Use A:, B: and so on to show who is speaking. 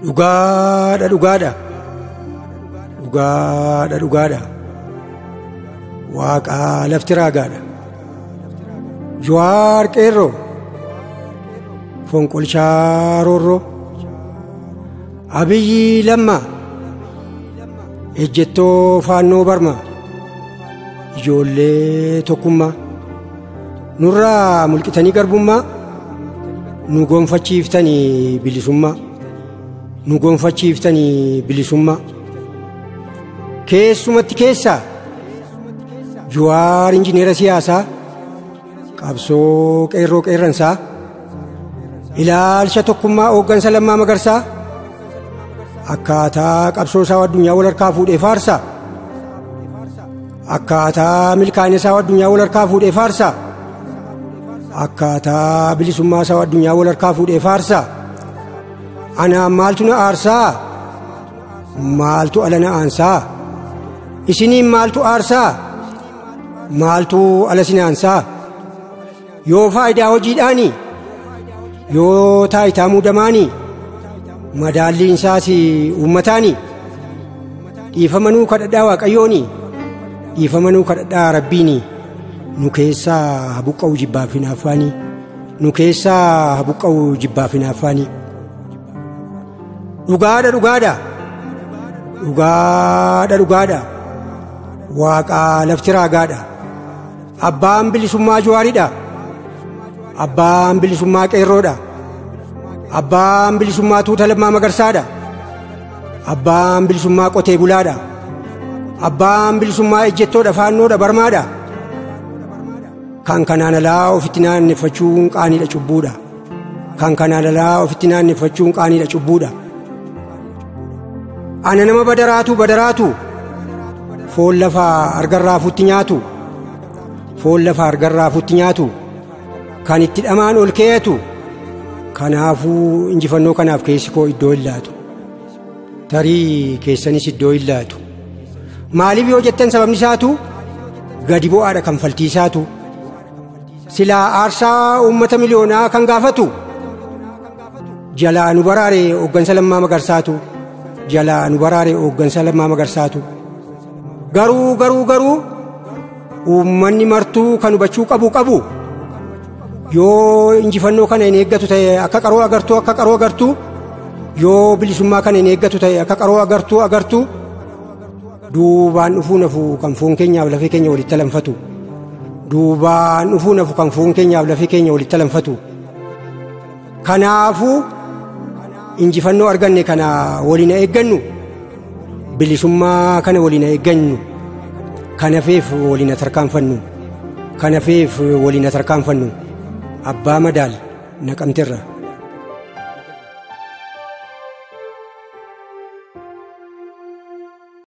A: Dhugaadha dhugaadha. Dhugaadha dhugaadha. Waaqaa lafti raagaadha. Jawaar qeerroo. Fonqolchaa roorroo. Abiyyi Lammaa. Ejjettoo faannoo barma. Ijoollee tokkummaa. Nurraa mulqitanii garbummaa. Nu gonfachiiftanii bilisummaa. Nu gonfachiiftanii bilisummaa. Keessumatti keessaa Jawaar injineera siyaasaa qabsoo qeerroo qeerransaa ilaalcha tokkummaa hooggansa Lammaa Magarsaa akkaataa qabsoo isaa addunyaa wal harkaa fuudhee faarsaa akkaataa milkaa'ina isaa addunyaa wal harkaa fuudhee faarsaa akkaataa bilisummaa isaa addunyaa wal harkaa fuudhee faarsaa anaa maaltu na aarsaa maaltu ala na aansaa isiniin maaltu aarsaa maaltu ala sinaansaa yoo faayidaa hojiidhaani yoo taayitaa muudamaani madaalliin isaas uummataani dhiifama nuu kadhadhaa waaqayyooni dhiifama nuu kadhadhaa rabbiini nu keessaa habuqqa'u jibbaaf hinaaffaani nu keessaa habuqqa'u jibbaaf hinaaffaani. Dhugaadha dhugaadha. Dhugaadha dhugaadha. Waaqaa lafti raagaadha. Abbaan bilisummaa Jawaaridha. Abbaan bilisummaa qeerroodha. Abbaan bilisummaa tuuta Lammaa Magarsaadha. Abbaan bilisummaa qotee bulaadha. Abbaan bilisummaa ejjettoodha faannoodha barmaadha. Kan kanaan alaa ofitti naannefachuun qaaniidha cubbuudha. Kan kanaan alaa ofitti naannefachuun qaaniidha cubbuudha. Ana nama badaraatu badaraatu foon lafaa argarraa futti nyaatu foon lafaa argarraa futti nyaatu kan itti dhamaan ol keetu kanaafuu injifannoo kanaaf keessi koo iddoo hin laatu tarii keessanis iddoo hin laatu maaliif yoo jettan sababni isaatu gadi bu'aadha kan faltiisaatu silaa aarsaa uummata miliyoonaa kan gaafatu jalaa nu baraare hooggansa Lammaa Magarsaatu jalaa nu baraare hooggansa Lammaa Magarsaatu garuu garuu garuu uummanni martuu kan hubachuu qabu qabu yoo injifannoo kana hin eeggatu ta'e akka qaroo agartuu akka qaroo agartuu yoo bilisummaa kana hin eeggatu ta'e akka qaroo agartuu agartuu duubaan dhufuu nafu kan foon keenyaaf lafee keenya walitti alanfatu duubaan dhufuu nafu kan foon keenyaaf lafee keenya walitti alanfatu kanaafuu injifannoo arganne kana waliin eeggannu bilisummaa kana waliin eeggannu kana feef waliin tarkaanfannu kana feef waliin tarkaanfannu abbaa madaal naqamterra.